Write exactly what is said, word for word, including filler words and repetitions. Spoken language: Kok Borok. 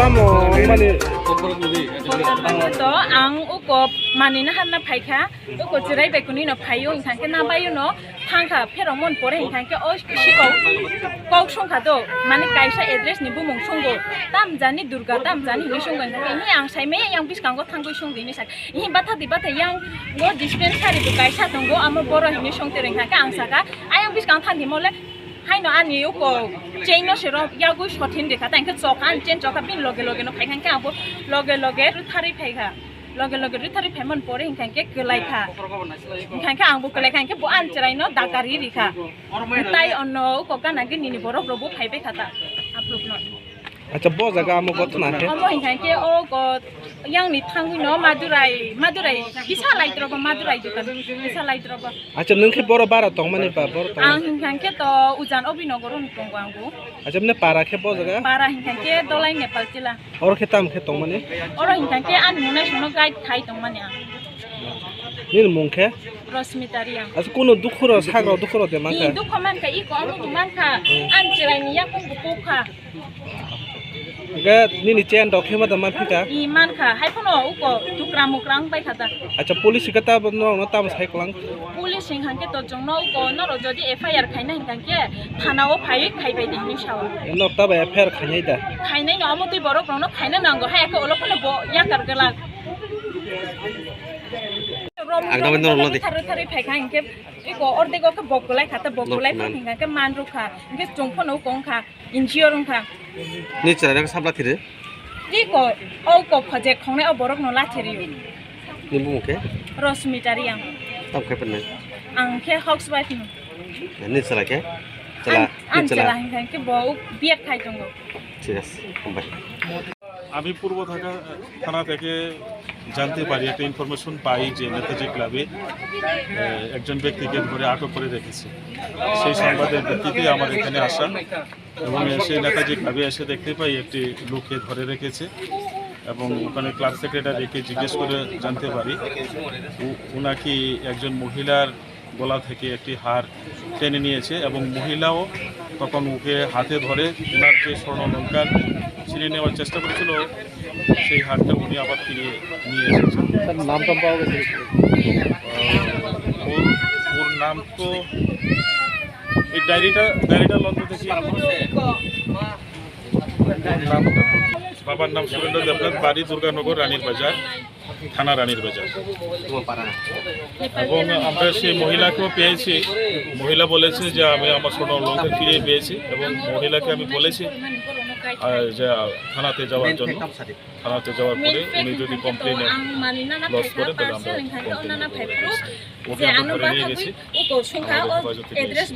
Tamo mani. To ang uko manina hanna phaikha, uko chirai bai kunino phaio, hingkha khe na baio no. Thangkha, pherok mon pore hingkha khe o sikok kok songkha do, mane kaisa address ni bumung songo, tam jani Durga, tam jani hinwi songo hingkha khe, "Hi, ang saimaya yang bwskango thangwi songdi," hinwi sakha. Hi, "Batha di, batha yang o dispensary bo kaisa tongo, amo boro hinwi songte," hingkha khe ang sakha, "Ayang bwskang thangdi mole, haino ani uko chain no sero yagwi sothin rikha," ta hingkhe chokha, ani chain chokha, bini loge loge no phaikha, hingkhe abo loge loge rwtharwi phaikha. Loge loge rwtharwi phaimani pore hingkha khe kwlaikha. Hingkha khe angbo kwlaikha, hingkhe bo ani chwraino dakari rikha. Tai ono uko gana gini ni borok rokbo phaibai kha ta, aphuru no. Acha, bo jaga amo gotna khe? Omo hingkha khe o go yang ni thangwi no Madurai, Madurai kisa laitrogo, Madurai dokan kisa laitrogo. Acha, nwng khe boro bara tongmani ba, boro tong? Ang hingkha khe to ujan Obinogoro ni tongo angbo. Acha, mane para khe bo jaga? Para hingkha khe Dolai Nepal Chila. Oro khe tam khe tongmani? Oro hingkha khe ani mwnai sono guide khai tongmani ang. Nini mung khe? Rosmita Riang. Acha, kuno dukhu rw, sak rw, dukhu rw de mankha? Ih, dukhu mankha, ih, komo bo mankha. Hmm. Ani chwraini yakung bo kukha. Hingkhe nini chain rok khe ma da manphi kha? Ih, mankha. Hai phano uko tukra mukra wng pai kha da. Acha, police hingkhe tabo norok no tamo sai kwlang? Police hingkha khe to chwng no uko norok jodi F I R khaina hingkha khe thana o phai khai bai di hinwi sao. Nok ta bai F I R khainai da? Khainai no, omo twi borok rok no khaina nango, hai khe ulo phano bo yakar gwlak. Ang ta bai norok no di. Thari thari phai kha hingkhe iko ordek o khe bok gwlai kha ta, bok gwlai phano hingkha khe man rw kha, hingkhe chwng phano uko wng kha. Injure wngkha. Ni chwrairok sabla thiri? Iko, o kok khojek khongnai o borokno lathiriyo. Ni bumung khe? Rosmita Riang. Tamo khe pennai? Ang khe housewife no. Ni chwla khe? Chwla, an, ni an chwla. Chwla hingkha khe bo B Ed khai tongo. Thik ase, hambai. আমি পূর্ব ঢাকা থানা থেকে জানতে পারি, একটা ইনফরমেশন পাই যে নেতাজি ক্লাবে, আহ, একজন ব্যক্তিকে ধরে আটক করে রেখেছে। সেই সংবাদের ভিত্তিতে আমার এখানে আসা এবং সেই নেতাজি ক্লাবে এসে দেখতে পাই একটি লোককে ধরে রেখেছে এবং ওখানে ক্লাব সেক্রেটারিকে জিজ্ঞেস করে জানতে পারি উ-, উনাকে একজন মহিলার গলা থেকে একটি হার টেনে নিয়েছে এবং মহিলাও তখন ওকে হাতে ধরে ওনার যে স্বর্ণ অলংকার ছিনিয়ে নেওয়ার চেষ্টা করেছিল, সেই হারটা উনি আবার ফিরিয়ে নিয়ে এসেছেন। স্যার, নাম টাম পাওয়া গেছে? আহ, ওর, ওর নাম তো এই ডায়েরিটা, ডায়েরিটা লন্ডন থেকে। নাম তো, বাবার নাম সুরেন্দ্র দেবনাথ, বাড়ি দুর্গানগর, রানীর বাজার। থানা রানীর বাজার। এবং আমরা সেই মহিলাকেও পেয়েছি। মহিলা বলেছে যে আমি আমার স্বর্ণ অলংকার ফিরিয়ে পেয়েছি এবং মহিলাকে আমি বলেছি, আহ, যে থানাতে যাওয়ার জন্য। থানাতে যাওয়ার পরে উনি যদি কমপ্লেন লজ করে, তাহলে আমরা কমপ্লেন করব। ওকে আমরা ধরে নিয়ে গেছি। আমাদের হেফাজতে নিয়ে এসেছি।